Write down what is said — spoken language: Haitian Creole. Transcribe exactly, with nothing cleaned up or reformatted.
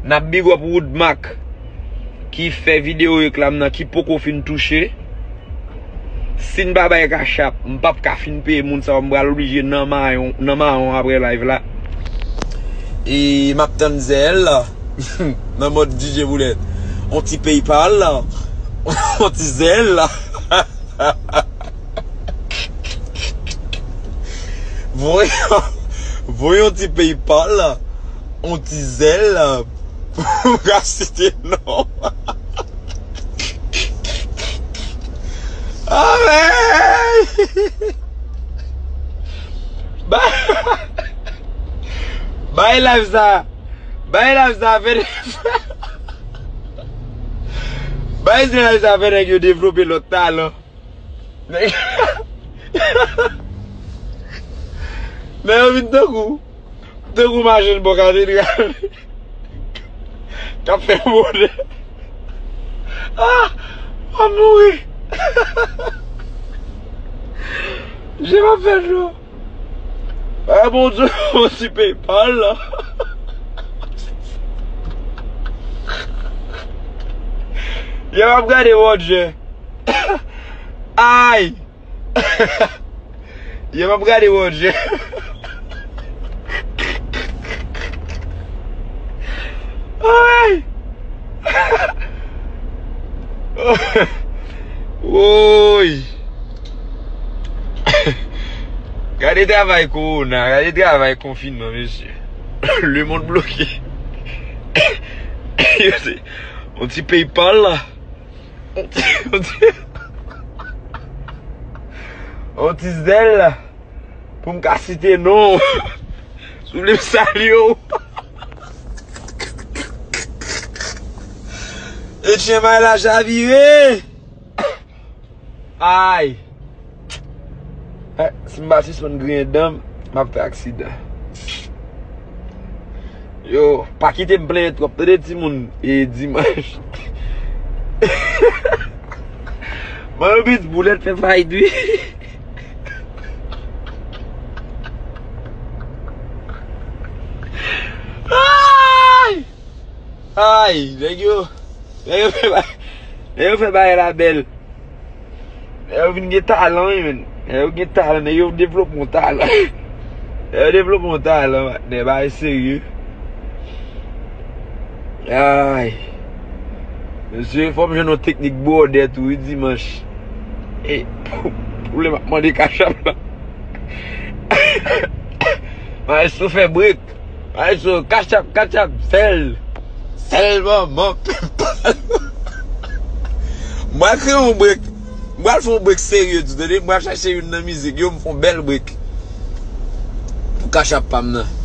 N ap big up Woodmack ki fè videyo reklam nan ki poko fin touche. Si n pa bay kachap, m p ap ka fin peye moun sa yo, m pral oblije nan mayon, nan mayon apre live la. E m ap tann zèl nan mòd D J Boulèt. On ti PayPal, on ti zèl. Voye, voye on ti PayPal, on ti zèl, pou m ka site non. Amèn! Bay, bay live sa, bay live sa fè, bay live sa fè nèg yo devlope lòt talan. Nèg, nèg yo vin tankou, tankou machann bò katedral k ap fè mode. Ah, m ap mouri. Je m ap fè dlo. Ah, Bondye, on ti PayPal la. Yo, m ap gade Roger. Ay! Yo, m ap gade Roger. Ay! Woy! Gade travay kowona, gade travay konfinman, mesye. Lemonn bloke. Yo se, on ti PayPal la. On ti, on ti, on ti zèl pou m ka site non. Si w vle m salye w. E tyen may la chavire. Ay. Eh, si m pa sispann griyen dan m, m ap fè aksidan. Yo, pa kite m plenyen twòp, tande timoun, e dimanch. Mwen yo bit boulèt fè fayit, wi. Ay! Ay, nèg yo, nèg yo fè ba-, nèg yo fè bagay la bèl. Nèg yo vin gen talan, wi, menn. Nèg yo gen talan, nèg yo devlope yon talan. Nèg yo devlope yon talan, patnè, bagay serye. Ay. Mesye, fò m jwenn yon teknik bwòdè tou, wi, dimanch. E, pou, pou lè m ap mande kachap la. Maestro fè brek. Maestro, kachap, kachap, sèl. Sèl manman PayPal. M pral kreye yon brek. M pral fè yon brek serye tou, tande. M pral chache youn nan mizik yo, m fè yon bèl brek. Pou kachap pa m nan.